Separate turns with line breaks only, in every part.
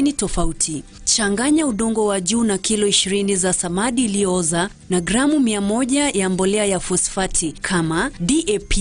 chini tofauti. Changanya udongo wa juu na kilo 20 za samadi iliyooza na gramu 100 ya mbolea ya fosfati kama DAP,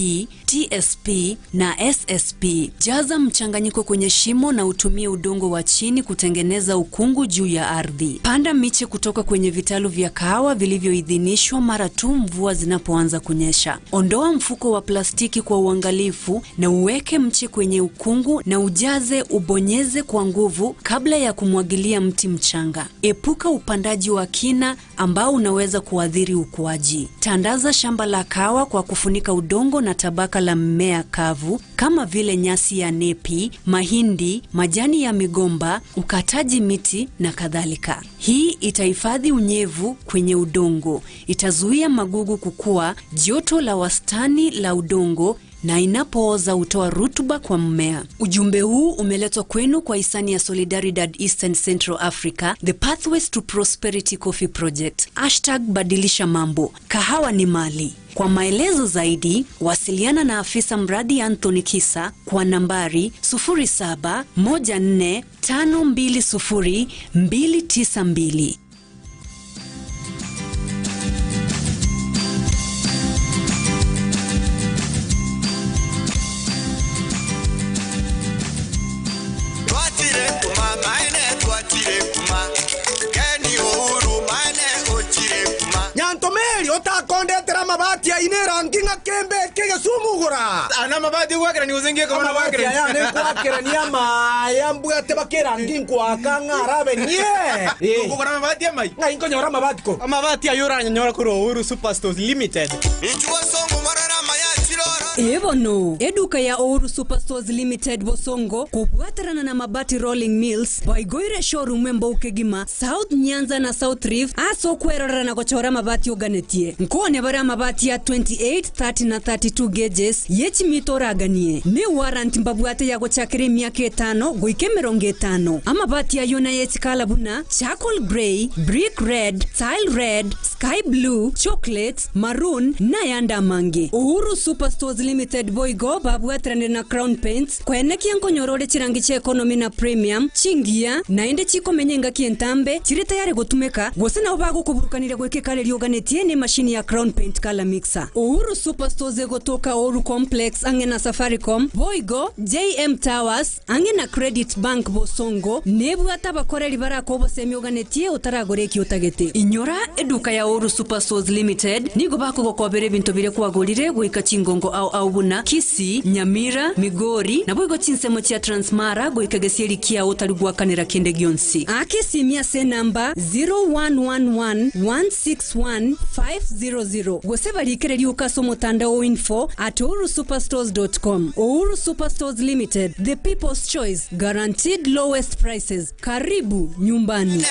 TSP na SSP. Jaza mchanganyiko kwenye shimo na utumie udongo wa chini kutengeneza ukungu juu ya ardhi. Panda miche kutoka kwenye vitalu vya kahawa vilivyoidhinishwa mara tu mvua zinapoanza kunyesha. Ondoa mfuko wa plastiki kwa uangalifu na uweke mche kwenye ukungu na ujaze, ubonyeze kwa nguvu kabla ya kumwagilia mti mchanga. Epuka upandaji wa kina ambao unaweza kuathiri ukuaji. Tandaza shamba la kahawa kwa kufunika udongo na tabaka la mmea kavu kama vile nyasi ya nepi, mahindi, majani ya migomba, ukataji miti na kadhalika. Hii itahifadhi unyevu kwenye udongo, itazuia magugu kukua, joto la wastani la udongo na inapooza hutoa rutuba kwa mmea. Ujumbe huu umeletwa kwenu kwa hisani ya Solidaridad Eastern Central Africa, The Pathways to Prosperity Coffee Project. #badilisha mambo. Kahawa ni mali. Kwa maelezo zaidi, wasiliana na afisa mradi Anthony Kisa kwa nambari 0714520292.
Otakondetera mabati ya inera nginga kembe kege sumugura
ana mabati gwakira ni uzingie kama
mabati ya ne kwakira ni ama ya mbwate bakera nginkwa kangara benye
ukora mabati ya mai
ngai nkonyora mabati ko
mabati ayura nyora kuri Uhuru Superstores Limited.
Ichuo songo marara maya chirora
Ebono eduka ya Uhuru Superstores Limited Bosongo kubwatarana na Mabati Rolling Mills baigoire showroom mbouke gima South Nyanza na South Rift aso kwerora na gochora mabati oganetie nkone bara mabati ya 28, 30 na 32 gauges yechimitoraganie ni warranty mbabwate ya gochakire miaka 5 goike 50. Amabati ayona yechikala buna charcoal grey, brick red, tile red, sky blue, chocolate, maroon na yanda mangi. Uhuru Superstores Limited boigo babwatrane na Crown Paints kwenekia nkonyorore chirangi che economy na premium chingia naende chikomenyenga kientambe chiri tayari gotumeka gose nabo bagokuburukanire gwekekare ryoganetie ne mashini ya Crown Paint color mixer. Uhuru Superstores gotoka Uhuru Complex ange na Safaricom boigo JM Towers ange na Credit Bank Bosongo nebwata bakoreri barako bose myoganetie utaragoreki utagete. Inyora eduka ya Uhuru Superstores Limited nigo bakugokobere bintu bire kwagorire goika chingongo au au buna Kisii, Nyamira, Migori na boigo chinsemo chia Transmara goika gesieri kia utarigwakanira kende gyonsi. Akisimia se namba 0111161500 gose barikere ryukaso mutandao info@uhurusuperstores.com. Uhuru Superstores Limited, the people's choice, guaranteed lowest prices. Karibu nyumbani.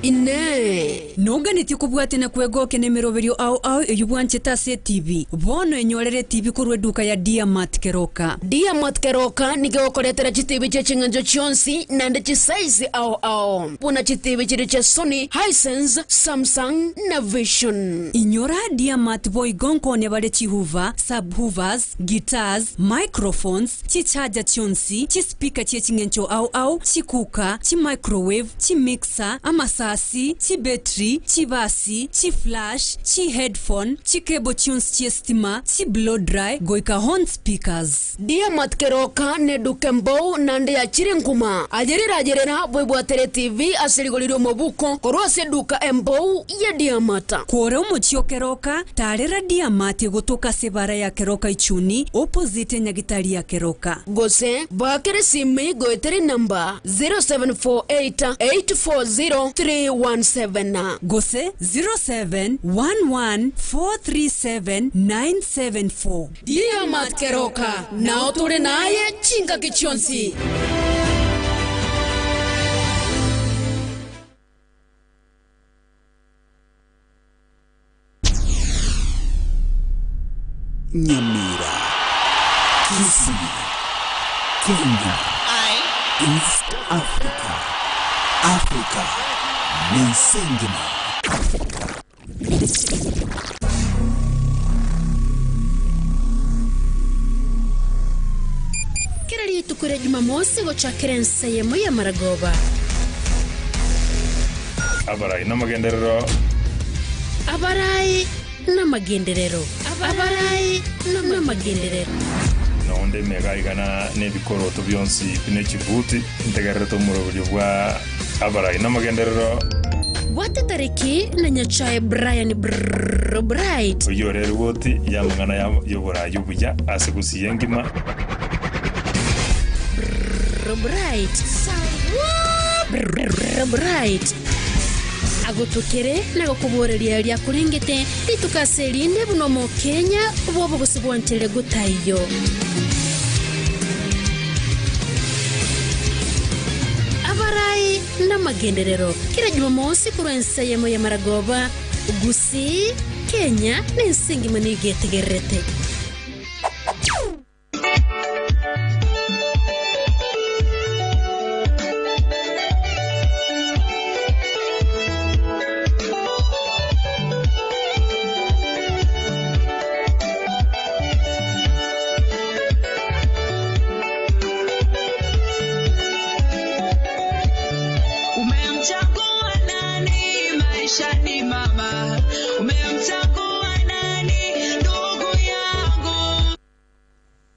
Ine noganeti kubwate na kwegoke nemeroberio au au eyubwancheta se TV bono enyorere TV kurwe duka ya Diamat Keroka.
Diamat Keroka nigeokoretera chitibi che chinganjo chionsi nande chisize au au puna chitibi chiri cha Sony, Hisense, Samsung na Vision.
Inyora Diamat boy gonko ne bale chihuva, subhoovers, guitars, microphones, chichaja chionsi, chispeaker che chinganjo au au, chikuka, chi microwave, chi mixer, amasa chi battery, chi basi, chi flash, chi headphone, chi cable tunes, chi estima, chi blow dry, goika horn speakers.
Diamat Keroka ne dukembo nande ya chirinkuma. Ajerera ajerera bwebwatere TV asirigoliro mobuko korwase duka embo ya Diamata.
Kore umuchio Keroka, tarera Diamati gotoka sebara ya Keroka ichuni, opposite nyagitari ya Keroka.
Gose, bakere simi goetere namba 0748 840 317.
Gose 0711437974.
Diamat Keroka na otore naye chinga kichonsi.
Nyamira, Kisii, Kenya, East Africa, Africa, Nensengima.
Rituko rya Jumamosi gochakera ensemo ya maragoba.
Abarai n'amagenderero.
Abarai n'amagenderero. Abarai n'amagenderero.
Nonde megaigana n'ebikoroto byonsi binekibuti ntegerero murobyo bwa abarai n'amagenderero.
Bwate tariki na Nyachae Brian Bright.
Uyo rero goti yamangana yobora yubuya asigusiye ngima.
Bright. Bright. Agotukere nagokuboreria rya kurengete ritukaserinde buno mu Kenya bobo gusibwantere gutayo. Abarai n'amagenderero kira Jumamosi kurensa yemo ya maragoba gusi Kenya n'insingi manige tegerete.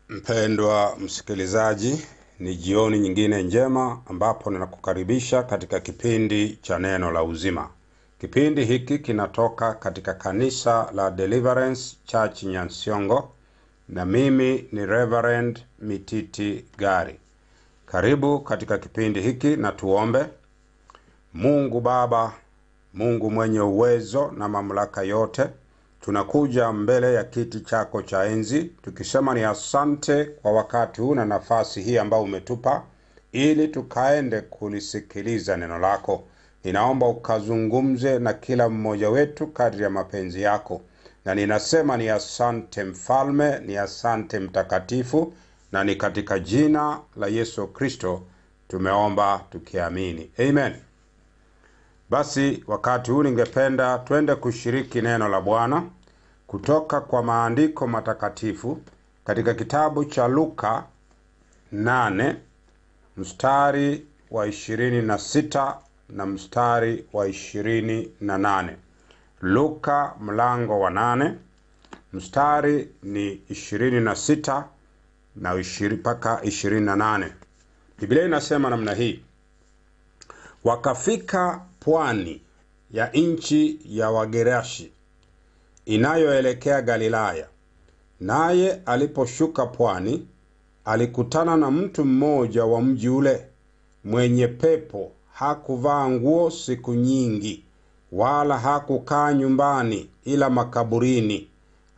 Mpendwa msikilizaji, ni jioni nyingine njema ambapo ninakukaribisha katika kipindi cha Neno la Uzima. Kipindi hiki kinatoka katika kanisa la Deliverance Church Nyansiongo, na mimi ni Reverend Mititi Gari. Karibu katika kipindi hiki na tuombe. Mungu Baba, Mungu mwenye uwezo na mamlaka yote, tunakuja mbele ya kiti chako cha enzi tukisema ni asante kwa wakati huu na nafasi hii ambayo umetupa ili tukaende kulisikiliza neno lako. Ninaomba ukazungumze na kila mmoja wetu kadri ya mapenzi yako. Na ninasema ni asante mfalme, ni asante mtakatifu, na ni katika jina la Yesu Kristo tumeomba tukiamini. Amen. Basi wakati huu ningependa twende kushiriki neno la Bwana kutoka kwa maandiko matakatifu katika kitabu cha Luka 8 mstari wa 26 na mstari wa 28. Luka mlango wa 8 mstari ni 26 na 20 mpaka 28. Biblia inasema namna hii: wakafika pwani ya nchi ya Wagerashi inayoelekea Galilaya. Naye aliposhuka pwani, alikutana na mtu mmoja wa mji ule mwenye pepo. Hakuvaa nguo siku nyingi, wala hakukaa nyumbani ila makaburini.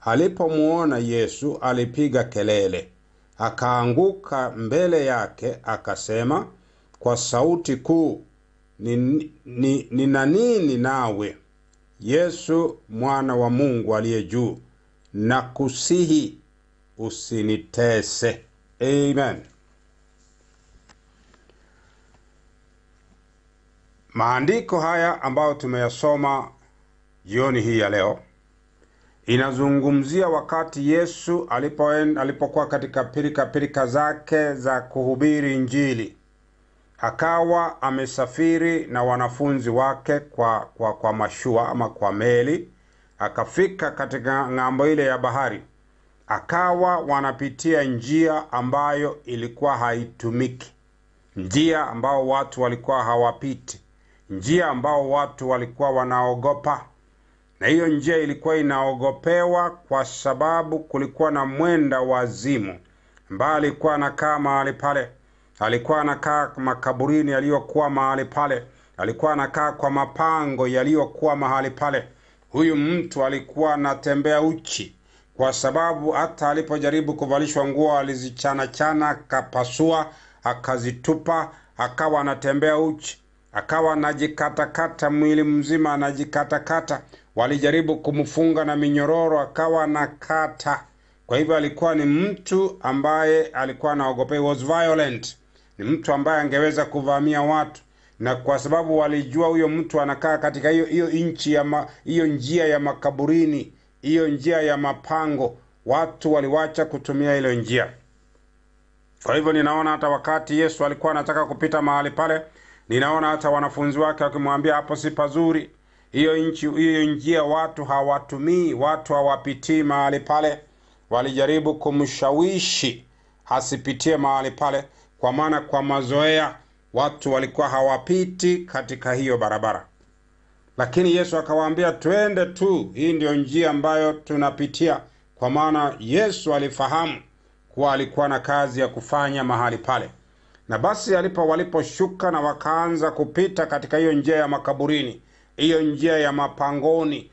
Alipomuona Yesu alipiga kelele, akaanguka mbele yake, akasema kwa sauti kuu, Nina nini nawe, Yesu mwana wa Mungu aliye juu? Nakusihi usinitese. Amen. Maandiko haya ambayo tumeyasoma jioni hii ya leo inazungumzia wakati Yesu alipokuwa katika pirika zake za kuhubiri Injili. Akawa amesafiri na wanafunzi wake kwa mashua ama kwa meli. Akafika katika ng'ambo ile ya bahari. Akawa wanapitia njia ambayo ilikuwa haitumiki, njia ambao watu walikuwa hawapiti, njia ambao watu walikuwa wanaogopa. Na hiyo njia ilikuwa inaogopewa kwa sababu kulikuwa na mwenda wazimu ambaye alikuwa anakaa mahali pale. Alikuwa anakaa makaburini yaliyokuwa mahali pale. Alikuwa anakaa kwa mapango yaliyokuwa mahali pale. Huyu mtu alikuwa anatembea uchi, kwa sababu hata alipojaribu kuvalishwa nguo alizichana-chana, akapasua, akazitupa, akawa anatembea uchi. Akawa anajikatakata mwili mzima, anajikatakata. Walijaribu kumfunga na minyororo, akawa anakata. Kwa hivyo alikuwa ni mtu ambaye alikuwa anaogopewa, was violent. Ni mtu ambaye angeweza kuvamia watu. Na kwa sababu walijua huyo mtu anakaa katika hiyo nchi ya hiyo njia ya makaburini, hiyo njia ya mapango, watu waliwacha kutumia ile njia. Kwa hivyo ninaona hata wakati Yesu alikuwa anataka kupita mahali pale, ninaona hata wanafunzi wake wakimwambia hapo si pazuri, hiyo nchi, hiyo njia watu hawatumii, watu hawapitii mahali pale. Walijaribu kumshawishi asipitie mahali pale, kwa maana kwa mazoea watu walikuwa hawapiti katika hiyo barabara. Lakini Yesu akawaambia twende tu, hii ndio njia ambayo tunapitia, kwa maana Yesu alifahamu kuwa alikuwa na kazi ya kufanya mahali pale. Na basi waliposhuka na wakaanza kupita katika hiyo njia ya makaburini, hiyo njia ya mapangoni,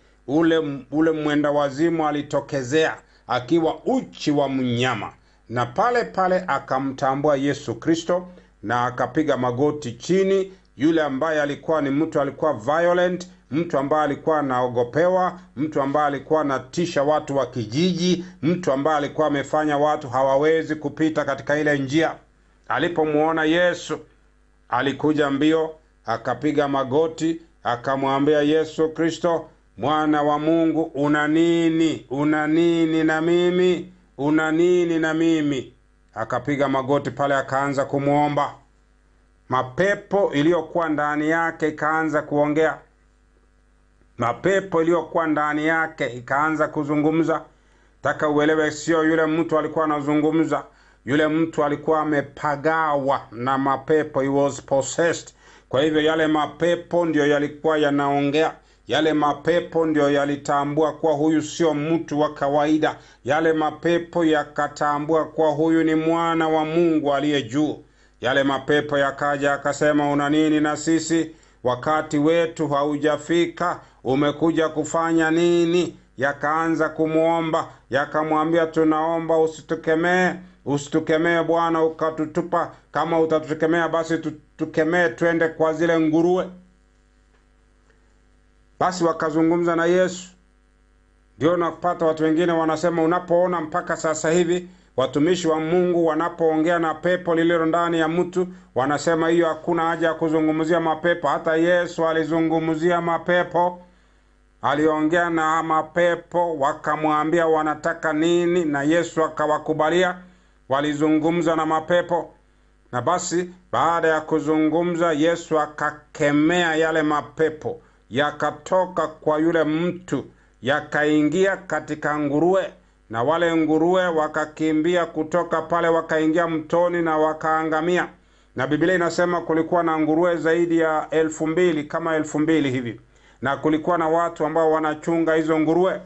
ule mwenda wazimu alitokezea akiwa uchi wa mnyama, na pale pale akamtambua Yesu Kristo na akapiga magoti chini. Yule ambaye alikuwa ni mtu alikuwa violent, mtu ambaye alikuwa anaogopewa, mtu ambaye alikuwa anatisha watu wa kijiji, mtu ambaye alikuwa amefanya watu hawawezi kupita katika ile njia. Alipomuona Yesu alikuja mbio, akapiga magoti, akamwambia Yesu Kristo, Mwana wa Mungu, una nini? Una nini na mimi? Una nini na mimi? Akapiga magoti pale, akaanza kumuomba. Mapepo iliyokuwa ndani yake ikaanza kuongea. Mapepo iliyokuwa ndani yake ikaanza kuzungumza. Taka uelewe, sio yule mtu alikuwa anazungumza. Yule mtu alikuwa amepagawa na mapepo, he was possessed. Kwa hivyo yale mapepo ndio yalikuwa yanaongea. Yale mapepo ndio yalitambua kuwa huyu sio mtu wa kawaida. Yale mapepo yakatambua kuwa huyu ni mwana wa Mungu aliye juu. Yale mapepo yakaja akasema, una nini na sisi? Wakati wetu haujafika, umekuja kufanya nini? Yakaanza kumuomba, yakamwambia, tunaomba usitukemee, usitukemee Bwana ukatutupa. Kama utatutukemea basi tutukemee twende kwa zile nguruwe. Basi wakazungumza na Yesu. Ndio nakupata watu wengine wanasema, unapoona mpaka sasa hivi watumishi wa Mungu wanapoongea na pepo lililo ndani ya mtu, wanasema hiyo hakuna haja ya kuzungumzia mapepo. Hata Yesu alizungumzia mapepo, aliongea na mapepo, wakamwambia wanataka nini, na Yesu akawakubalia. Walizungumza na mapepo, na basi baada ya kuzungumza, Yesu akakemea yale mapepo, yakatoka kwa yule mtu, yakaingia katika nguruwe, na wale nguruwe wakakimbia kutoka pale, wakaingia mtoni na wakaangamia. Na Biblia inasema kulikuwa na nguruwe zaidi ya 2000, kama 2000 hivi, na kulikuwa na watu ambao wanachunga hizo nguruwe.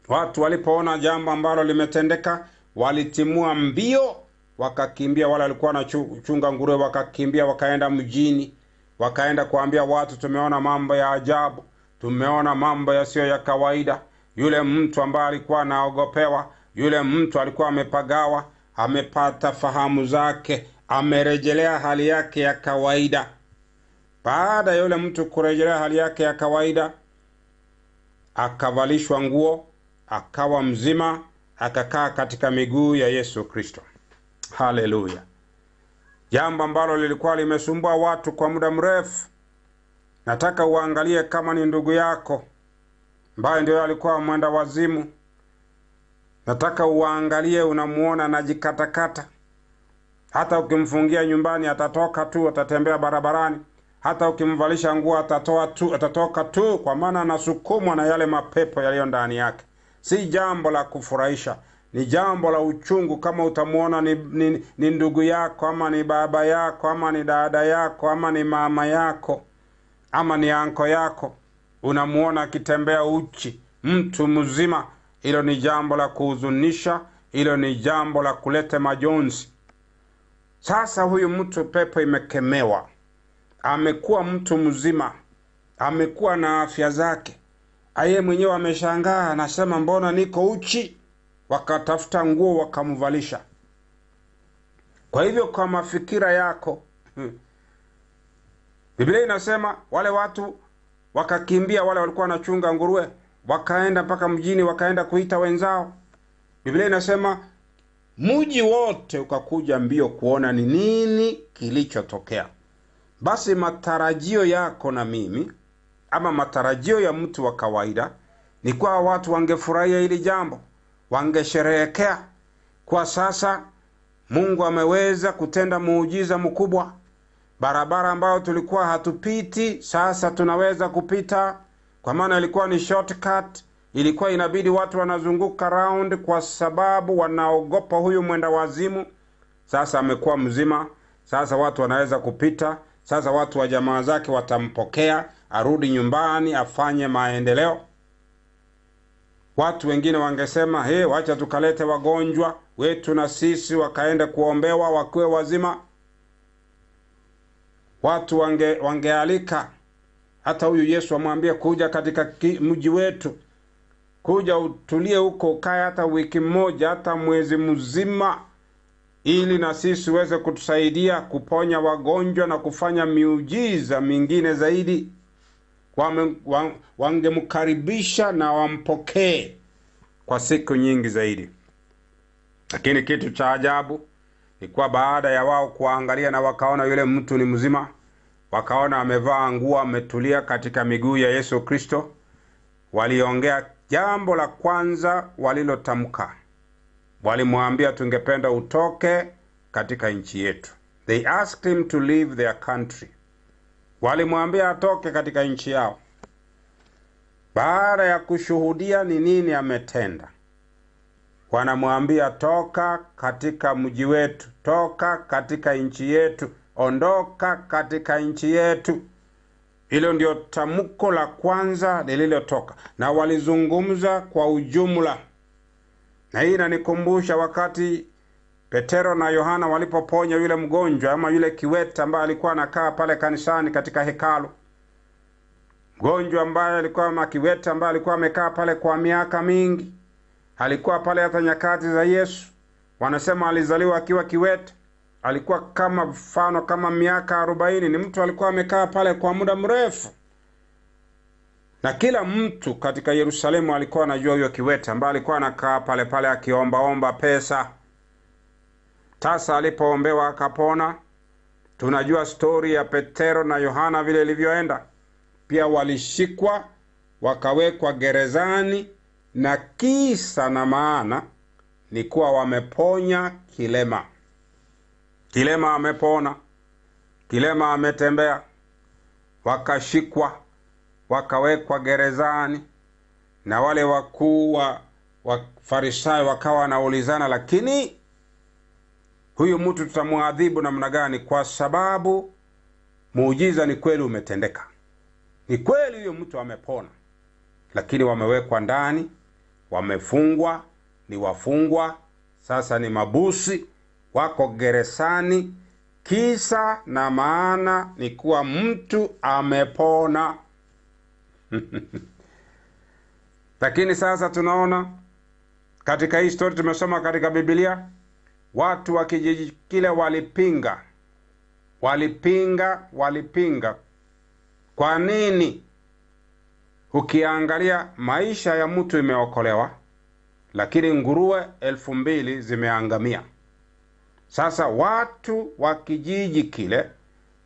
Watu walipoona jambo ambalo limetendeka, walitimua mbio, wakakimbia. Wale walikuwa wanachunga nguruwe wakakimbia, wakaenda mjini, wakaenda kuambia watu, tumeona mambo ya ajabu, tumeona mambo yasiyo ya kawaida. Yule mtu ambaye alikuwa anaogopewa, yule mtu alikuwa amepagawa, amepata fahamu zake, amerejelea hali yake ya kawaida. Baada ya yule mtu kurejelea hali yake ya kawaida, akavalishwa nguo, akawa mzima, akakaa katika miguu ya Yesu Kristo. Haleluya. Jambo ambalo lilikuwa limesumbua watu kwa muda mrefu. Nataka uangalie kama ni ndugu yako ambaye ndio alikuwa mwenda wazimu. Nataka uangalie, unamuona anajikatakata. Hata ukimfungia nyumbani atatoka tu, atatembea barabarani. Hata ukimvalisha nguo atatoa tu, atatoka tu, kwa maana anasukumwa na yale mapepo yaliyo ndani yake. Si jambo la kufurahisha, ni jambo la uchungu kama utamuona ni ndugu yako, ama ni baba yako, ama ni dada yako, ama ni mama yako, ama ni anko yako. Unamuona akitembea uchi, mtu mzima. Hilo ni jambo la kuhuzunisha, hilo ni jambo la kuleta majonzi. Sasa huyu mtu pepo imekemewa, amekuwa mtu mzima, amekuwa na afya zake. Aye mwenyewe ameshangaa, anasema mbona niko uchi? Wakatafuta nguo wakamvalisha. Kwa hivyo kwa mafikira yako, Biblia inasema wale watu wakakimbia, wale walikuwa wanachunga nguruwe, wakaenda mpaka mjini, wakaenda kuita wenzao. Biblia inasema mji wote ukakuja mbio kuona ni nini kilichotokea. Basi matarajio yako na mimi, ama matarajio ya mtu wa kawaida, ni kwa watu wangefurahia hili jambo, wangesherehekea. Kwa sasa Mungu ameweza kutenda muujiza mkubwa. Barabara ambayo tulikuwa hatupiti sasa tunaweza kupita, kwa maana ilikuwa ni shortcut. Ilikuwa inabidi watu wanazunguka round kwa sababu wanaogopa huyu mwenda wazimu. Sasa amekuwa mzima, sasa watu wanaweza kupita. Sasa watu wa jamaa zake watampokea, arudi nyumbani afanye maendeleo. Watu wengine wangesema, hey, wacha tukalete wagonjwa wetu na sisi wakaenda kuombewa wakiwe wazima. Watu wangealika hata huyu Yesu amwambie kuja katika mji wetu, kuja utulie huko, ukae hata wiki moja, hata mwezi mzima, ili na sisi uweze kutusaidia kuponya wagonjwa na kufanya miujiza mingine zaidi. Wangemkaribisha na wampokee kwa siku nyingi zaidi. Lakini kitu cha ajabu ni kwa baada ya wao kuangalia na wakaona yule mtu ni mzima, wakaona amevaa nguo, ametulia katika miguu ya Yesu Kristo, waliongea jambo la kwanza walilotamka. Walimwambia, tungependa utoke katika nchi yetu. They asked him to leave their country. Walimwambia atoke katika nchi yao. Baada ya kushuhudia ni nini ametenda, wanamwambia toka katika mji wetu, toka katika nchi yetu, ondoka katika nchi yetu. Hilo ndio tamko la kwanza lililotoka, na walizungumza kwa ujumla. Na hii inanikumbusha wakati Petero na Yohana walipoponya yule mgonjwa ama yule kiwete ambaye alikuwa anakaa pale kanisani katika hekalu. Mgonjwa ambaye alikuwa ama kiwete ambaye alikuwa amekaa pale kwa miaka mingi. Alikuwa pale hata nyakati za Yesu. Wanasema alizaliwa akiwa kiwete. Alikuwa kama mfano kama miaka 40. Ni mtu alikuwa amekaa pale kwa muda mrefu. Na kila mtu katika Yerusalemu alikuwa anajua huyo kiwete ambaye alikuwa anakaa pale pale akiombaomba pesa. Tasa alipoombewa akapona. Tunajua story ya Petero na Yohana vile ilivyoenda. Pia walishikwa wakawekwa gerezani, na kisa na maana ni kuwa wameponya kilema. Kilema amepona, kilema ametembea. Wakashikwa wakawekwa gerezani, na wale wakuu wa Farisayo wakawa wanaulizana, lakini huyu mtu tutamuadhibu namna gani? Kwa sababu muujiza ni kweli umetendeka, ni kweli huyu mtu amepona, lakini wamewekwa ndani, wamefungwa, ni wafungwa, sasa ni mabusi, wako gerezani. Kisa na maana ni kuwa mtu amepona. Lakini sasa tunaona katika hii story tumesoma katika Biblia, watu wa kijiji kile walipinga. Walipinga. Kwa nini? Ukiangalia maisha ya mtu imeokolewa, lakini nguruwe 2000 zimeangamia. Sasa watu wa kijiji kile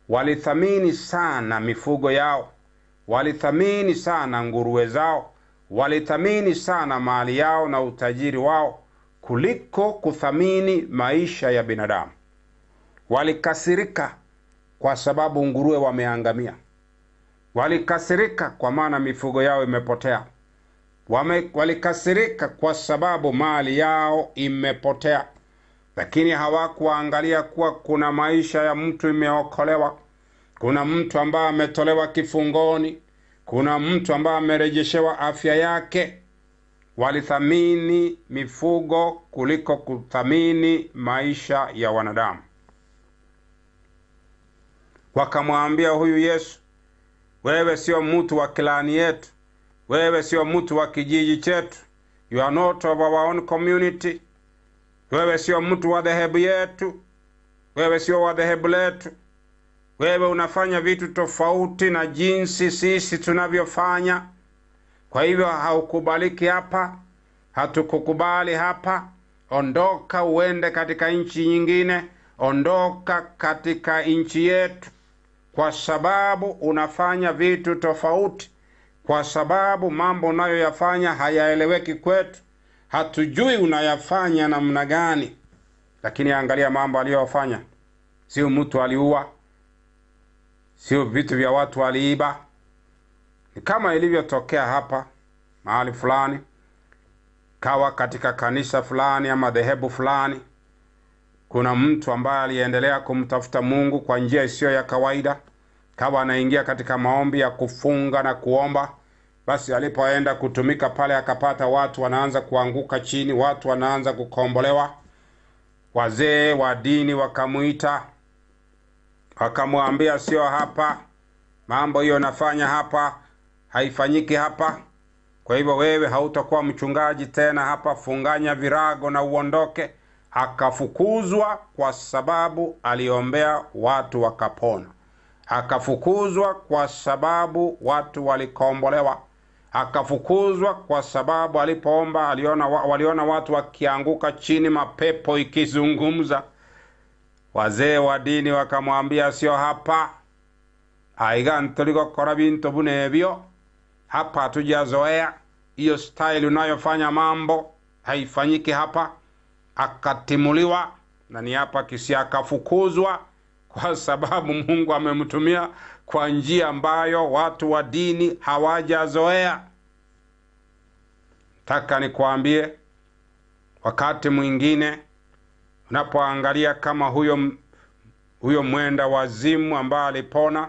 walithamini sana mifugo yao, walithamini sana nguruwe zao, walithamini sana mali yao na utajiri wao kuliko kuthamini maisha ya binadamu. Walikasirika kwa sababu nguruwe wameangamia. Walikasirika kwa maana mifugo yao imepotea. Walikasirika kwa sababu mali yao imepotea. Lakini hawakuangalia kuwa kuna maisha ya mtu imeokolewa. Kuna mtu ambaye ametolewa kifungoni. Kuna mtu ambaye amerejeshewa afya yake. Walithamini mifugo kuliko kuthamini maisha ya wanadamu. Wakamwambia huyu Yesu, wewe sio mtu wa klani yetu, wewe sio mtu wa kijiji chetu, you are not of our own community, wewe sio mtu wa dhehebu yetu, wewe sio wa dhehebu letu, wewe unafanya vitu tofauti na jinsi sisi tunavyofanya. Kwa hivyo haukubaliki hapa, hatukukubali hapa. Ondoka uende katika nchi nyingine, ondoka katika nchi yetu, kwa sababu unafanya vitu tofauti, kwa sababu mambo unayoyafanya hayaeleweki kwetu, hatujui unayafanya namna gani. Lakini angalia mambo aliyofanya. Sio mtu aliua, sio vitu vya watu aliiba. Ni kama ilivyotokea hapa mahali fulani, kawa katika kanisa fulani ama dhehebu fulani, kuna mtu ambaye aliendelea kumtafuta Mungu kwa njia isiyo ya kawaida, kawa anaingia katika maombi ya kufunga na kuomba. Basi alipoenda kutumika pale akapata watu wanaanza kuanguka chini, watu wanaanza kukombolewa. Wazee wa dini wakamuita, wakamwambia sio hapa, mambo hiyo nafanya hapa haifanyiki hapa. Kwa hivyo wewe hautakuwa mchungaji tena hapa, funganya virago na uondoke. Akafukuzwa kwa sababu aliombea watu wakapona. Akafukuzwa kwa sababu watu walikombolewa. Akafukuzwa kwa sababu alipoomba waliona watu wakianguka chini, mapepo ikizungumza. Wazee wa dini wakamwambia sio hapa, aiga ntoliko kora bintu bunebyo, hapa hatujazoea hiyo style unayofanya mambo, haifanyiki hapa. Akatimuliwa, na ni hapa Kisii akafukuzwa kwa sababu Mungu amemtumia kwa njia ambayo watu wa dini hawajazoea. Nataka nikuambie, wakati mwingine unapoangalia kama huyo mwenda wazimu ambaye alipona,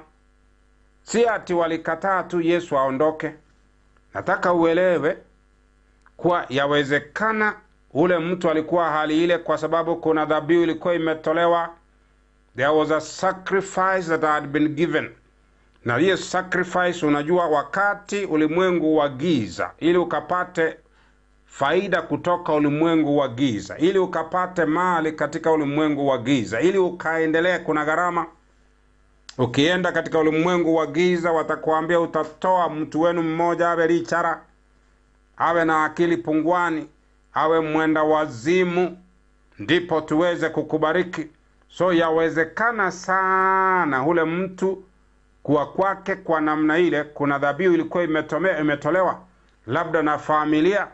si ati walikataa tu Yesu aondoke. Nataka uelewe kuwa yawezekana ule mtu alikuwa hali ile kwa sababu kuna dhabihu ilikuwa imetolewa. There was a sacrifice that had been given. Na hiyo sacrifice, unajua, wakati ulimwengu wa giza, ili ukapate faida kutoka ulimwengu wa giza, ili ukapate mali katika ulimwengu wa giza, ili ukaendelee, kuna gharama. Ukienda katika ulimwengu wa giza watakuambia utatoa mtu wenu mmoja awe richara, awe na akili pungwani, awe mwenda wazimu, ndipo tuweze kukubariki. So yawezekana sana ule mtu kuwa kwake kwa namna ile, kuna dhabihu ilikuwa imetolewa, labda na familia,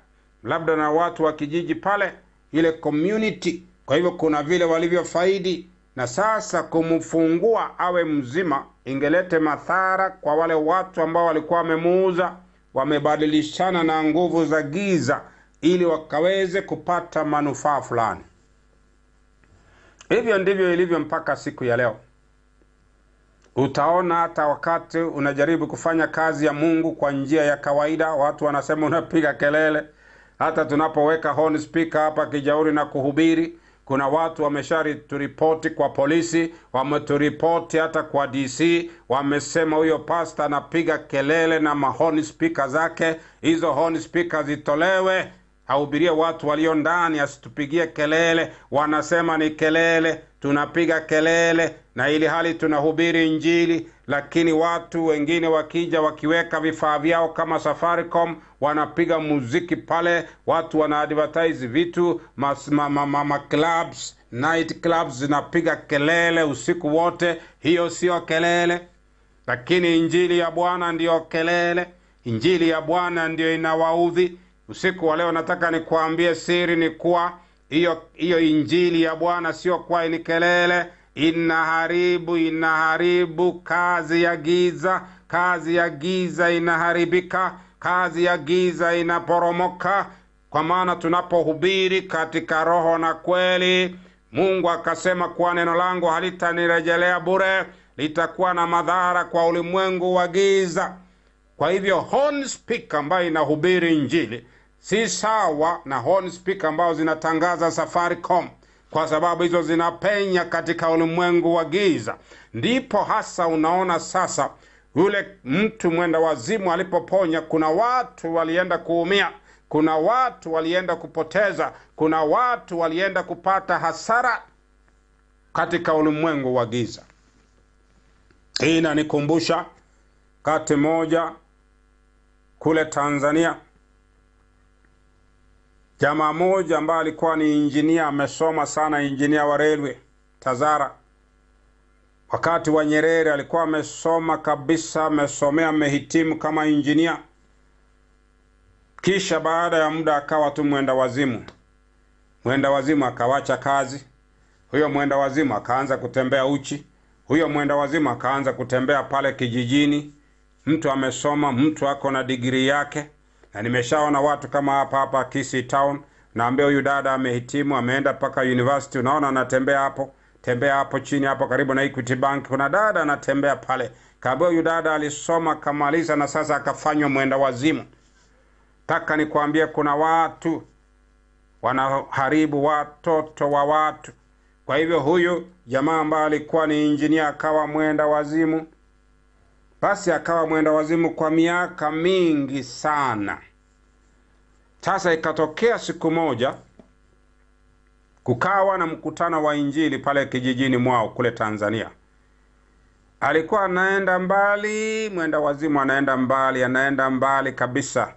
labda na watu wa kijiji pale, ile community. Kwa hivyo kuna vile walivyofaidi, na sasa kumfungua awe mzima ingelete madhara kwa wale watu ambao walikuwa wamemuuza, wamebadilishana na nguvu za giza ili wakaweze kupata manufaa fulani. Hivyo ndivyo ilivyo mpaka siku ya leo. Utaona hata wakati unajaribu kufanya kazi ya Mungu kwa njia ya kawaida, watu wanasema unapiga kelele. Hata tunapoweka horn speaker hapa Kijauri na kuhubiri, kuna watu wameshaturipoti kwa polisi, wameturipoti hata kwa DC, wamesema huyo pastor anapiga kelele na mahorn speaker zake, hizo horn speaker zitolewe, ahubirie watu walio ndani, asitupigie kelele. Wanasema ni kelele, tunapiga kelele na ili hali tunahubiri Injili. Lakini watu wengine wakija wakiweka vifaa vyao kama Safaricom, wanapiga muziki pale, watu wana advertise vitu, ma clubs, night clubs zinapiga kelele usiku wote. Hiyo sio kelele, lakini Injili ya Bwana ndiyo kelele. Injili ya Bwana ndiyo inawaudhi. Usiku wa leo nataka nikuambie siri ni kuwa hiyo Injili ya Bwana sio kwa ni kelele, inaharibu kazi ya giza. Kazi ya giza inaharibika, kazi ya giza inaporomoka. Kwa maana tunapohubiri katika roho na kweli, Mungu akasema kuwa neno langu halitanirejelea bure, litakuwa na madhara kwa ulimwengu wa giza. Kwa hivyo horn speaker ambayo inahubiri Injili si sawa na horn speaker ambazo zinatangaza Safaricom, kwa sababu hizo zinapenya katika ulimwengu wa giza. Ndipo hasa unaona sasa yule mtu mwenda wazimu alipoponya, kuna watu walienda kuumia, kuna watu walienda kupoteza, kuna watu walienda kupata hasara katika ulimwengu wa giza. Hii inanikumbusha kati moja kule Tanzania, jamaa moja ambaye alikuwa ni engineer, amesoma sana, engineer wa railway Tazara. Wakati wa Nyerere alikuwa amesoma kabisa, amesomea, amehitimu kama engineer. Kisha baada ya muda akawa tu mwenda wazimu. Mwenda wazimu akawacha kazi. Huyo mwenda wazimu akaanza kutembea uchi. Huyo mwenda wazimu akaanza kutembea pale kijijini. Mtu amesoma, mtu ako na digrii yake. Na nimeshaona watu kama hapa hapa Kisii Town, naambia huyu dada amehitimu, ameenda mpaka university, unaona anatembea hapo, tembea hapo chini hapo karibu na Equity Bank, kuna dada anatembea pale. Kaambia huyu dada alisoma kamaliza na sasa akafanywa mwenda wazimu. Taka nikwambie kuna watu wanaharibu watoto wa watu. Kwa hivyo huyu jamaa ambaye alikuwa ni engineer akawa mwenda wazimu. Basi akawa mwenda wazimu kwa miaka mingi sana. Sasa ikatokea siku moja kukawa na mkutano wa injili pale kijijini mwao kule Tanzania. Alikuwa anaenda mbali, mwenda wazimu anaenda mbali, anaenda mbali kabisa.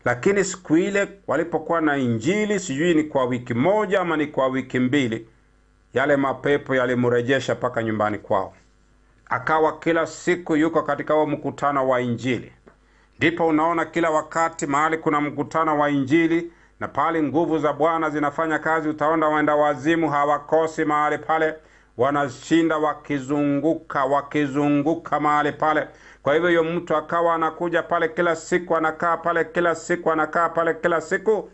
Lakini siku ile walipokuwa na injili, sijui ni kwa wiki moja ama ni kwa wiki mbili, yale mapepo yalimrejesha paka nyumbani kwao. Akawa kila siku yuko katika huo mkutano wa injili. Ndipo unaona kila wakati mahali kuna mkutano wa injili na pale nguvu za Bwana zinafanya kazi, utaona waenda wazimu hawakosi mahali pale, wanashinda wakizunguka, wakizunguka mahali pale. Kwa hivyo huyo mtu akawa anakuja pale kila siku, anakaa pale kila siku, anakaa pale kila siku.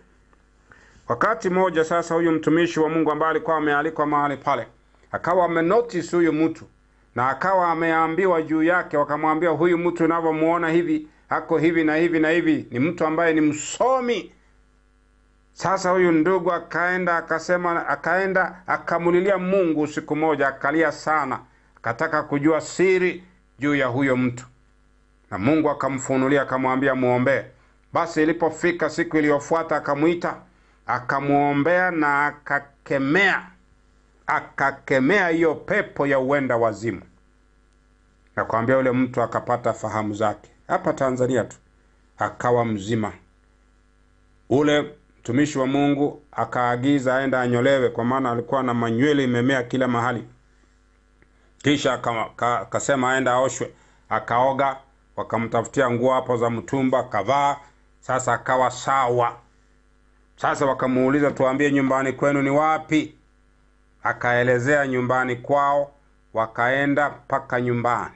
Wakati moja sasa huyu mtumishi wa Mungu ambaye alikuwa amealikwa mahali pale akawa amenotice huyu mtu na akawa ameambiwa juu yake, wakamwambia huyu mtu unavyomuona hivi, ako hivi na hivi na hivi, ni mtu ambaye ni msomi. Sasa huyu ndugu akaenda akasema, akaenda akamulilia Mungu siku moja, akalia sana, akataka kujua siri juu ya huyo mtu. Na Mungu akamfunulia akamwambia muombe. Basi ilipofika siku iliyofuata akamuita, akamuombea na akakemea. Akakemea hiyo pepo ya uenda wazimu. Na kuambia yule mtu akapata fahamu zake. Hapa Tanzania tu akawa mzima. Ule mtumishi wa Mungu akaagiza aenda anyolewe, kwa maana alikuwa na manywele imemea kila mahali. Kisha akasema aenda aoshwe. Akaoga, wakamtafutia nguo hapo za mtumba, akavaa. Sasa akawa sawa. Sasa wakamuuliza, tuambie nyumbani kwenu ni wapi? Akaelezea nyumbani kwao, wakaenda mpaka nyumbani.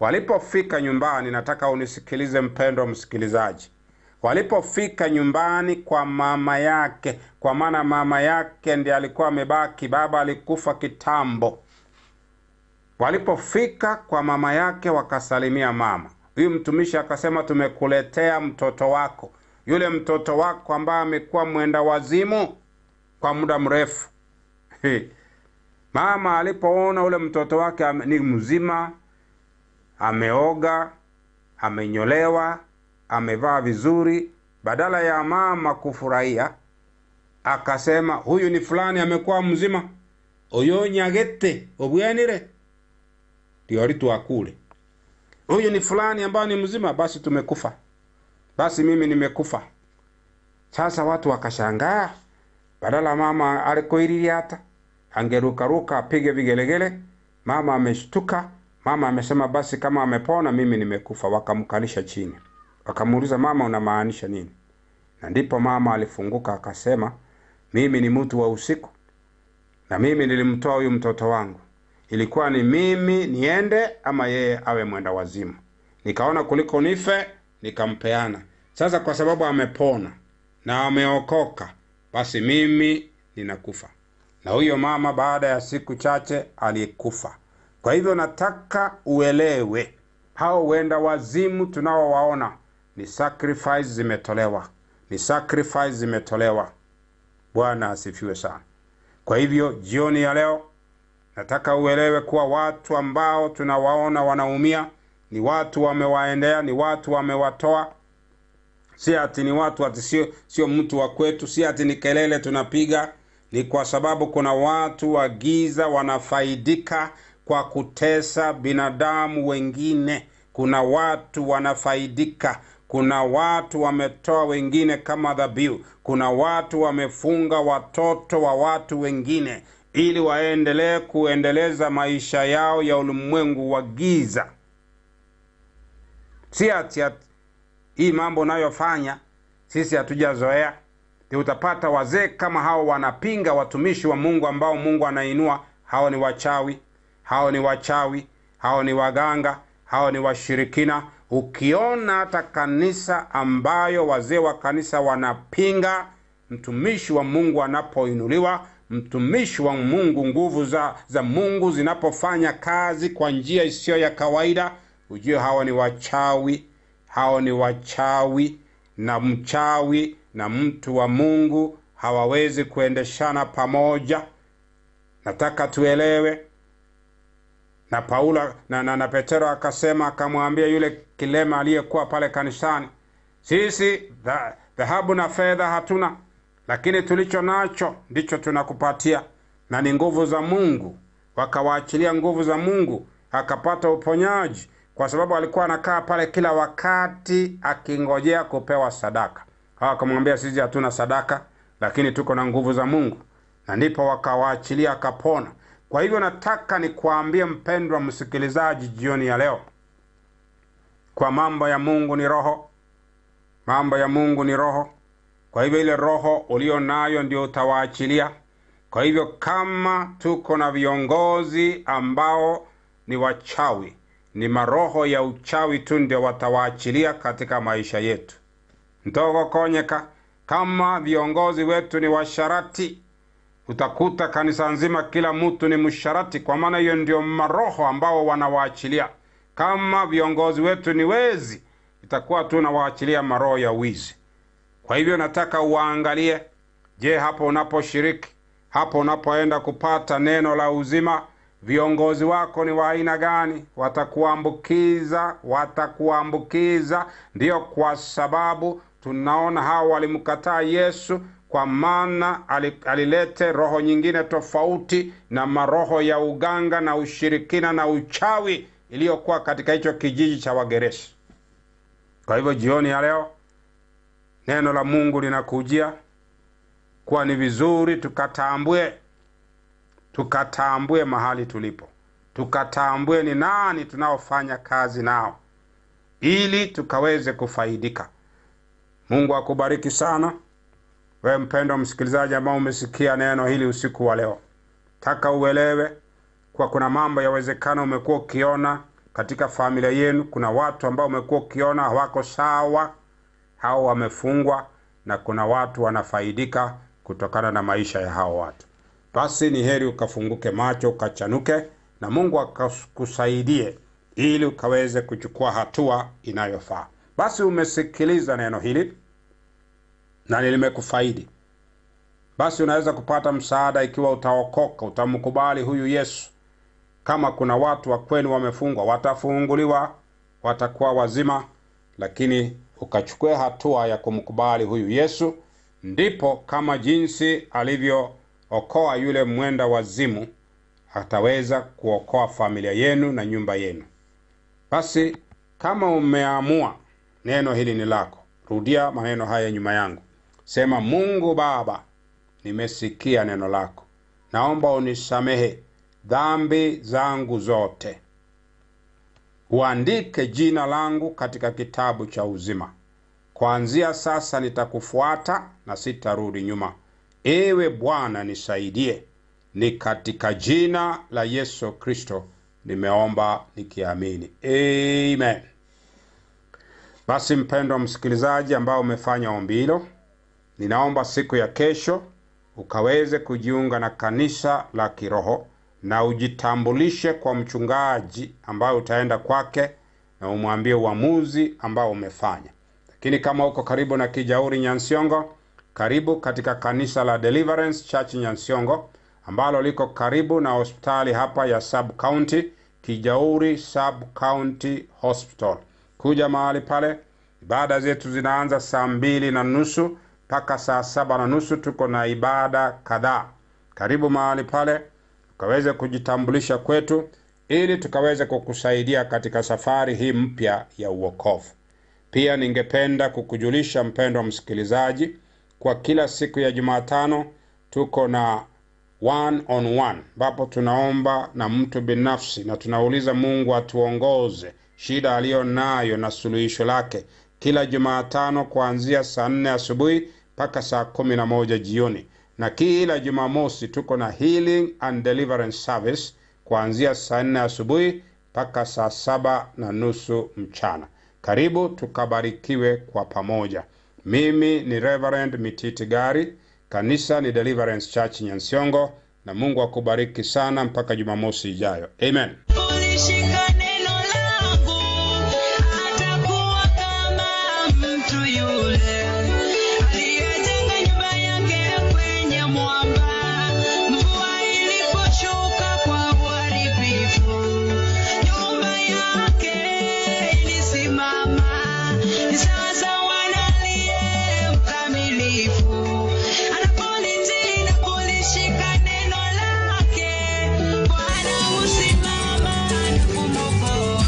Walipofika nyumbani, nataka unisikilize mpendwa msikilizaji. Walipofika nyumbani kwa mama yake, kwa maana mama yake ndiye alikuwa amebaki, baba alikufa kitambo. Walipofika kwa mama yake wakasalimia mama. Huyu mtumishi akasema, tumekuletea mtoto wako, yule mtoto wako ambaye amekuwa mwenda wazimu kwa muda mrefu. Mama alipoona ule mtoto wake ni mzima, ameoga, amenyolewa, amevaa vizuri, badala ya mama kufurahia akasema, huyu ni fulani amekuwa mzima, oyo nyagete obwenire ndio tuakule. Huyu ni fulani ambaye ni mzima, basi tumekufa, basi mimi nimekufa. Sasa watu wakashangaa. Badala mama alikoiriria hata angeruka ruka apige vigelegele, mama ameshtuka. Mama amesema basi kama amepona mimi nimekufa. Wakamkalisha chini, wakamuuliza mama, unamaanisha nini? Na ndipo mama alifunguka akasema, mimi ni mtu wa usiku na mimi nilimtoa huyu mtoto wangu. Ilikuwa ni mimi niende ama yeye awe mwenda wazimu. Nikaona kuliko nife, nikampeana. Sasa kwa sababu amepona na ameokoka, basi mimi ninakufa. Na huyo mama baada ya siku chache alikufa. Kwa hivyo nataka uelewe, hao wenda wazimu tunaowaona ni sacrifice zimetolewa, ni sacrifice zimetolewa. Bwana asifiwe sana. Kwa hivyo jioni ya leo nataka uelewe kuwa watu ambao tunawaona wanaumia ni watu wamewaendea, ni watu wamewatoa. Si ati ni watu ati sio mtu wa kwetu, si ati ni kelele tunapiga. Ni kwa sababu kuna watu wa giza wanafaidika kwa kutesa binadamu wengine. Kuna watu wanafaidika, kuna watu wametoa wengine kama dhabihu, kuna watu wamefunga watoto wa watu wengine ili waendelee kuendeleza maisha yao ya ulimwengu wa giza. Si ati hii mambo unayofanya sisi hatujazoea. Utapata wazee kama hao wanapinga watumishi wa Mungu ambao Mungu anainua. Hao ni wachawi, hao ni wachawi, hao ni waganga, hao ni washirikina. Ukiona hata kanisa ambayo wazee wa kanisa wanapinga mtumishi wa Mungu anapoinuliwa, mtumishi wa Mungu, nguvu za Mungu zinapofanya kazi kwa njia isiyo ya kawaida, ujue hao ni wachawi, hao ni wachawi. Na mchawi na mtu wa Mungu hawawezi kuendeshana pamoja. Nataka tuelewe. Na Paulo na Petero akasema, akamwambia yule kilema aliyekuwa pale kanisani, sisi dhahabu na fedha hatuna, lakini tulicho nacho ndicho tunakupatia, na ni nguvu za Mungu. Wakawaachilia nguvu za Mungu, akapata uponyaji, kwa sababu alikuwa anakaa pale kila wakati akingojea kupewa sadaka. Hawa wakamwambia, sisi hatuna sadaka, lakini tuko na nguvu za Mungu. Na ndipo wakawaachilia akapona. Kwa hivyo nataka nikuambie mpendwa msikilizaji jioni ya leo, kwa mambo ya Mungu ni roho. Mambo ya Mungu ni roho. Kwa hivyo ile roho ulio nayo ndio utawaachilia. Kwa hivyo kama tuko na viongozi ambao ni wachawi, ni maroho ya uchawi tu ndio watawaachilia katika maisha yetu. Ntogo konyeka, kama viongozi wetu ni washarati, utakuta kanisa nzima kila mtu ni msharati, kwa maana hiyo ndio maroho ambao wanawaachilia. Kama viongozi wetu ni wezi, itakuwa tu nawaachilia maroho ya wizi. Kwa hivyo nataka uangalie, je, hapo unaposhiriki, hapo unapoenda kupata neno la uzima, viongozi wako ni wa aina gani? Watakuambukiza, watakuambukiza. Ndio kwa sababu tunaona hao walimkataa Yesu, kwa maana alilete roho nyingine tofauti na maroho ya uganga na ushirikina na uchawi iliyokuwa katika hicho kijiji cha Wageresi. Kwa hivyo jioni ya leo neno la Mungu linakujia kuwa ni vizuri tukatambue mahali tulipo, tukatambue ni nani tunaofanya kazi nao, ili tukaweze kufaidika. Mungu akubariki sana wewe mpendwa msikilizaji ambao umesikia neno hili usiku wa leo. Taka uelewe kwa kuna mambo yawezekana umekuwa ukiona katika familia yenu, kuna watu ambao umekuwa ukiona hawako sawa, hao wamefungwa, na kuna watu wanafaidika kutokana na maisha ya hao watu. Basi ni heri ukafunguke macho, ukachanuke, na Mungu akakusaidie ili ukaweze kuchukua hatua inayofaa. Basi umesikiliza neno hili na nilimekufaidi. Basi unaweza kupata msaada ikiwa utaokoka, utamkubali huyu Yesu. Kama kuna watu wa kwenu wamefungwa, watafunguliwa, watakuwa wazima, lakini ukachukue hatua ya kumkubali huyu Yesu, ndipo kama jinsi alivyookoa yule mwenda wazimu, ataweza kuokoa familia yenu na nyumba yenu. Basi kama umeamua neno hili ni lako, rudia maneno haya nyuma yangu. Sema, Mungu Baba, nimesikia neno lako. Naomba unisamehe dhambi zangu zote. Uandike jina langu katika kitabu cha uzima. Kuanzia sasa nitakufuata na sitarudi nyuma. Ewe Bwana nisaidie. Ni katika jina la Yesu Kristo nimeomba nikiamini. Amen. Basi mpendwa msikilizaji ambao umefanya ombi hilo, ninaomba siku ya kesho ukaweze kujiunga na kanisa la kiroho na ujitambulishe kwa mchungaji ambaye utaenda kwake na umwambie uamuzi ambao umefanya. Lakini kama uko karibu na Kijauri Nyansiongo, karibu katika kanisa la Deliverance Church Nyansiongo ambalo liko karibu na hospitali hapa ya Sub County, Kijauri Sub County Hospital. Kuja mahali pale, ibada zetu zinaanza 2:30 mpaka 7:30, tuko na ibada kadhaa. Karibu mahali pale ukaweze kujitambulisha kwetu ili tukaweze kukusaidia katika safari hii mpya ya uokovu. Pia ningependa kukujulisha mpendwa msikilizaji, kwa kila siku ya Jumatano tuko na 1 on 1 ambapo tunaomba na mtu binafsi na tunauliza Mungu atuongoze shida aliyo nayo na suluhisho lake. Kila Jumatano kuanzia 4:00 asubuhi mpaka 11:00 jioni. Na kila Jumamosi tuko na Healing and Deliverance Service kuanzia saa 4 asubuhi mpaka saa 7:30 mchana. Karibu tukabarikiwe kwa pamoja. Mimi ni Reverend Mititi Gari, kanisa ni Deliverance Church Nyansiongo, na Mungu akubariki sana mpaka Jumamosi ijayo. Amen.
Ulishika neno langu, atakuwa kama mtu yule aliyejenga nyumba yake kwenye mwamba. Mvua iliposhuka kwa uharibifu, nyumba yake ilisimama. Sasa wanalie mkamilifu, anapolitii na kulishika neno lake, Bwana husimama na kumwokoa.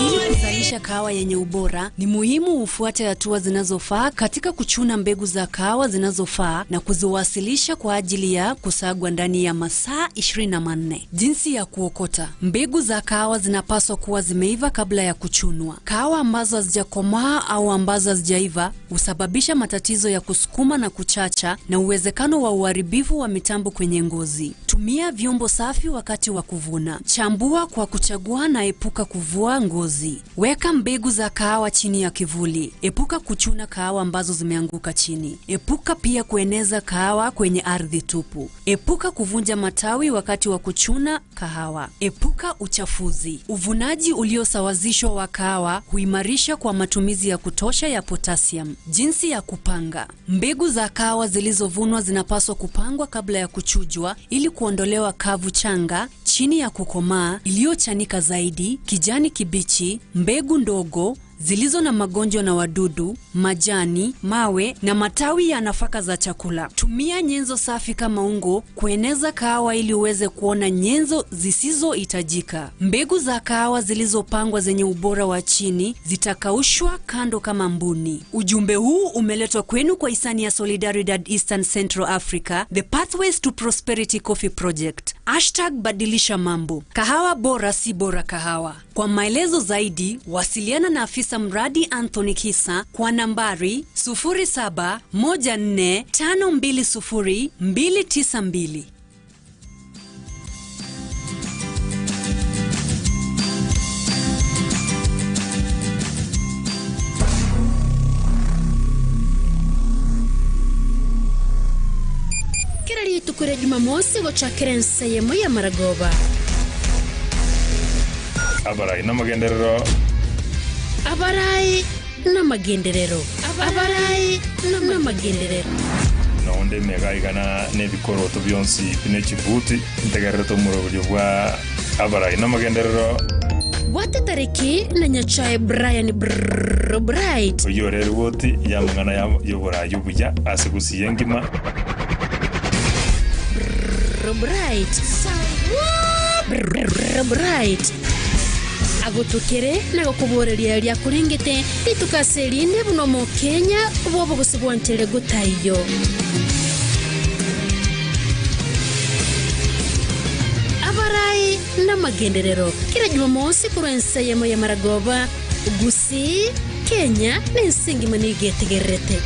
Ili kuzalisha kahawa yenye ubora, ni muhimu ufuate hatua zinazofaa katika kuchuna mbegu za kahawa zinazofaa na kuziwasilisha kwa ajili ya kusagwa ndani ya masaa 24. Jinsi ya kuokota. Mbegu za kahawa zinapaswa kuwa zimeiva kabla ya kuchunwa. Kahawa ambazo hazijakomaa au ambazo hazijaiva husababisha matatizo ya kusukuma na kuchacha na uwezekano wa uharibifu wa mitambo kwenye ngozi. Tumia vyombo safi wakati wa kuvuna. Chambua kwa kuchagua na epuka kuvua ngozi. Weka mbegu za kahawa chini ya kivuli. Epuka kuchuna kahawa ambazo zimeanguka chini. Epuka pia kueneza kahawa kwenye ardhi tupu. Epuka kuvunja matawi wakati wa kuchuna kahawa. Epuka uchafuzi. Uvunaji uliosawazishwa wa kahawa huimarisha kwa matumizi ya kutosha ya potassium. Jinsi ya kupanga. Mbegu za kahawa zilizovunwa zinapaswa kupangwa kabla ya kuchujwa ili kuondolewa kavu changa, chini ya kukomaa, iliyochanika zaidi, kijani kibichi, mbegu ndogo zilizo na magonjwa na wadudu, majani, mawe na matawi ya nafaka za chakula. Tumia nyenzo safi kama ungo kueneza kahawa ili uweze kuona nyenzo zisizohitajika. Mbegu za kahawa zilizopangwa zenye ubora wa chini zitakaushwa kando kama mbuni. Ujumbe huu umeletwa kwenu kwa hisani ya Solidaridad Eastern Central Africa, The Pathways to Prosperity Coffee Project. #badilisha mambo. Kahawa bora si bora kahawa. Kwa maelezo zaidi, wasiliana na afisa mradi Anthony Kisa kwa nambari 0714520292.
Kila rituko rya Jumamosi gochakera ensemo ya Maragoba.
Abarai n'amagenderero.
Abarai n'amagenderero. Abarai n'amagenderero.
Nonde megaigana n'ebikoroto byonsi binekibuti ntegerero tomurobyo bwa abarai n'amagenderero.
Bwate tariki na Nyachae Brian Bright.
Oyo rero boti yamangana y'oburayi obuya ase gusiya engima.
Bright. Bright. Agotukere na gokuboreria rya kurengete ritukaserinde buno mu Kenya bobo gusibwantere gutayo. Abarai n'amagenderero kila Jumamosi kurensa yemo ya Maragoba Gusii Kenya n'ensingi manigetegerete.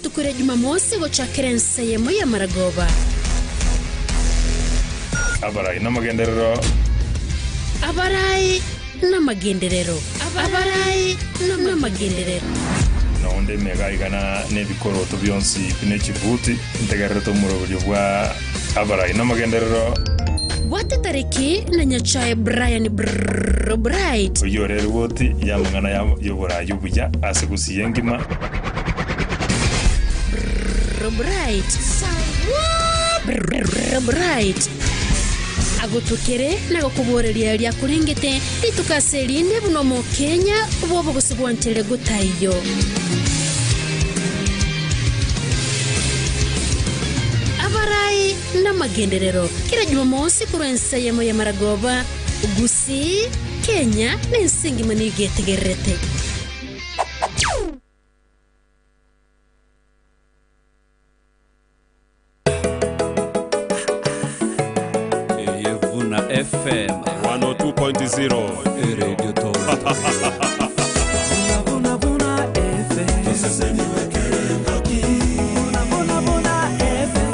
Tukure Jumamosi gochakera ensemo ya Maragoba.
Abarai n'amagenderero.
Abarai n'amagenderero. Abarai n'amagenderero.
Nonde megaigana n'ebikoroto byonsi binekibuti ntegerero tomurobyo bwa abarai n'amagenderero.
Bwate tariki na Nyachae Brian Bright.
Oyo rero boti yamangana y'oburayi obuya ase gusiya engima.
Bright. Bright. Agotukere na gokuboreria rya kurengete ritukaserinde buno mu Kenya bobo gusibwantere gutayo. Abarai n'amagenderero kila Jumamosi kurensa yemo ya Maragoba Gusii Kenya n'ensingi manigetegerete.
FM
102.0
Radio Toronto.
Vuna Vuna FM. Vuna Vuna Vuna FM.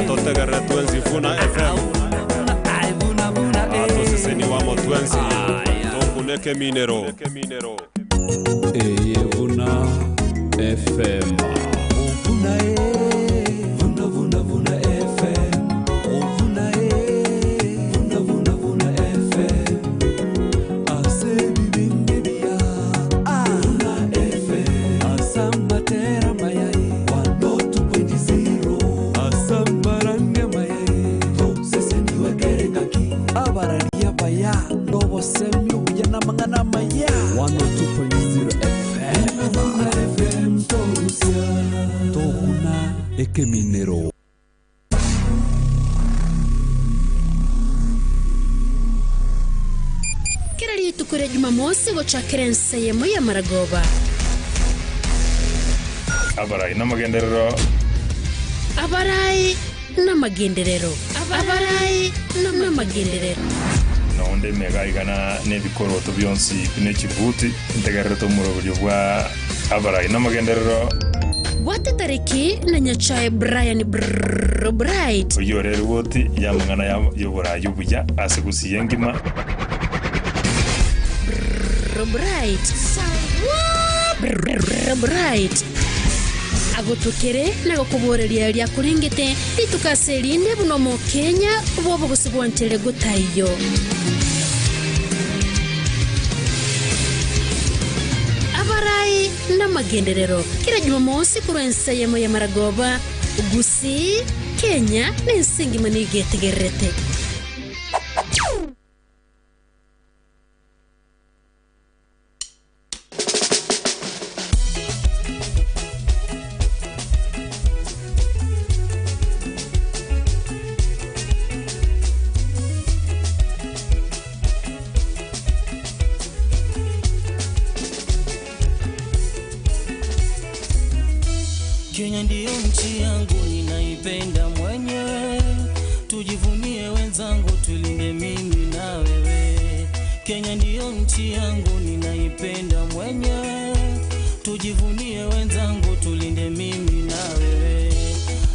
Atotegerera twenzi Vuna FM. Atoseseni wamo twenzi tokuneke minero.
Eye Vuna FM.
Vuna Vuna Vuna Vuna FM. Vuna Vuna Vuna Vuna FM. Ase bibindibia. Vuna FM. Asamatera mayai. 102.0. Asamaranga mayai. Toseseni wekerengaki. Abararia baya. Nobosemi ubuya namangana maya.
102.0 FM.
Vuna FM torusia.
Tokuna ekeminero.
Kera rituko rya Jumamosi gochakera enseyemo ya maragoba.
Abarai n'amagenderero.
Abarai n'amagenderero. Abarai n'amagenderero.
Nonde megaigana n'ebikoroto byonsi n'ekibuti ntegerere tomurobyo bwa abarai n'amagenderero.
Bwate tariki na Nyachae Brian Bright.
Oyo rero woti yamangana y'oburayi obuya ase gusiya engima.
Bright. Bright. Agotukere nagokuboreria rya kurengete ritukaserinde buno mu Kenya bobo gusibwantere gutayo. Abarai n'amagenderero kira Jumamosi kurensa yemo ya maragoba gusi Kenya n'insingi manige tegerete.
Kenya ndiyo nchi yangu ninaipenda mwenyewe, tujivunie wenzangu, tulinde mimi na wewe. Kenya ndiyo nchi yangu ninaipenda mwenyewe, tujivunie wenzangu, tulinde mimi na wewe.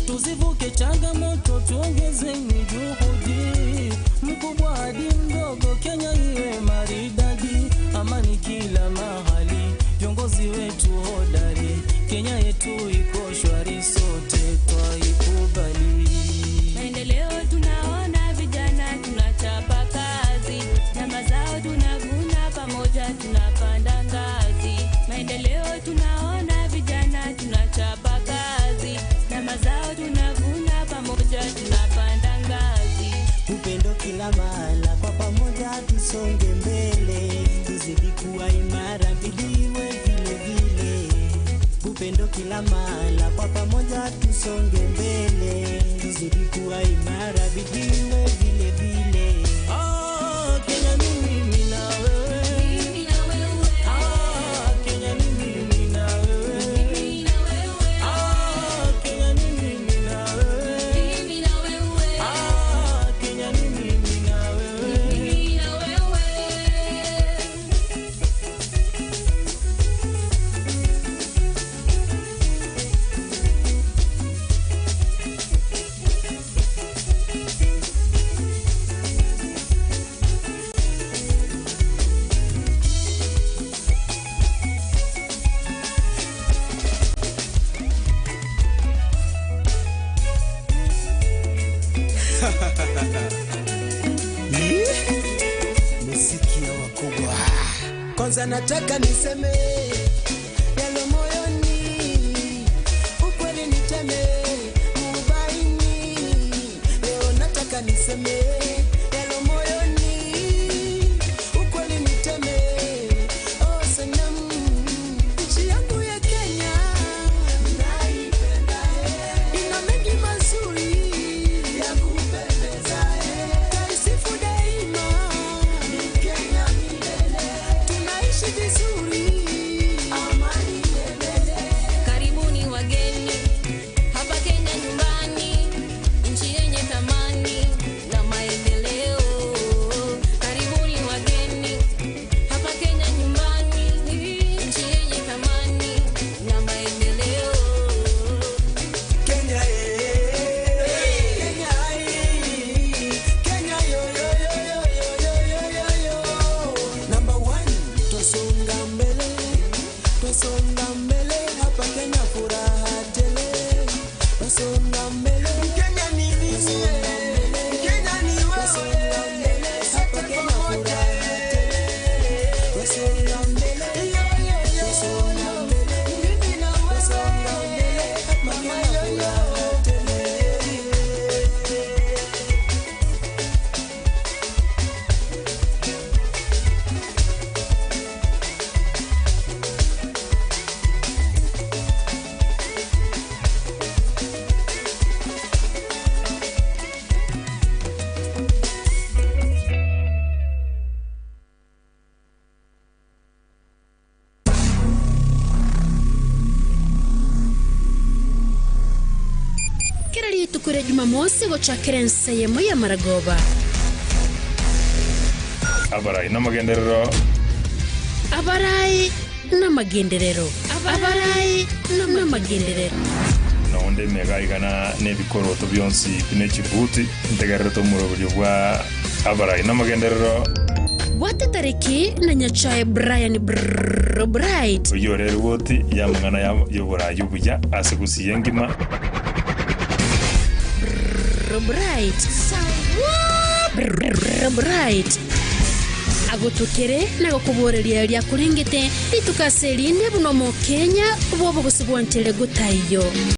Tuzivuke changamoto, tuongezeni juhudi, mkubwa hadi mdogo, Kenya iwe maridadi, amani kila mahali, viongozi wetu hodari, Kenya yetu iko shwari, sote twaikubali.
Maendeleo tunaona, vijana tunachapa kazi, na mazao tunavuna, pamoja tunapanda ngazi. Maendeleo tunaona, vijana tunachapa kazi, na mazao tunavuna, pamoja tunapanda ngazi.
Upendo kila mahala, kwa pamoja tusonge mbele, tuzidi kuwa imara, bidii iwe vile vile. Upendo kila mahala, kwa pamoja tusonge mbele, tuzidi kuwa imara, bidii iwe vile vile.
Ah, Kenya ni mimi na wewe.
Mimi na wewe.
Ah, Kenya ni mimi na wewe.
Mimi na wewe.
Ah, Kenya ni mimi na wewe.
Mimi na wewe.
Ah, Kenya ni mimi na wewe.
Mimi na wewe.
Muziki ya wakubwa. Kwanza nataka niseme yalo moyoni, ukweli niteme mubaini. Leo nataka niseme yalo moyoni, ukweli niteme. Oh sanamu, nchi yangu ya Kenya naipenda,
Ritukure Jumamosi gochakera ensemo ya maragoba.
Abarai n'amagenderero.
Abarai n'amagenderero. Abarai n'amagenderero.
Naonde megaigana n'ebikoroto byonsi binekibuti ntegerero tomurobyo bwa abarai n'amagenderero.
Bwate tariki na Nyachae Brian Bright.
Uyo rero woti yamangana yobora yubuya asigusiye ngima.
Bright. Bright. Agotukere na gokuboreria rya kurengete ritukaserinde buno mu Kenya bobo gusibwantere gutayo.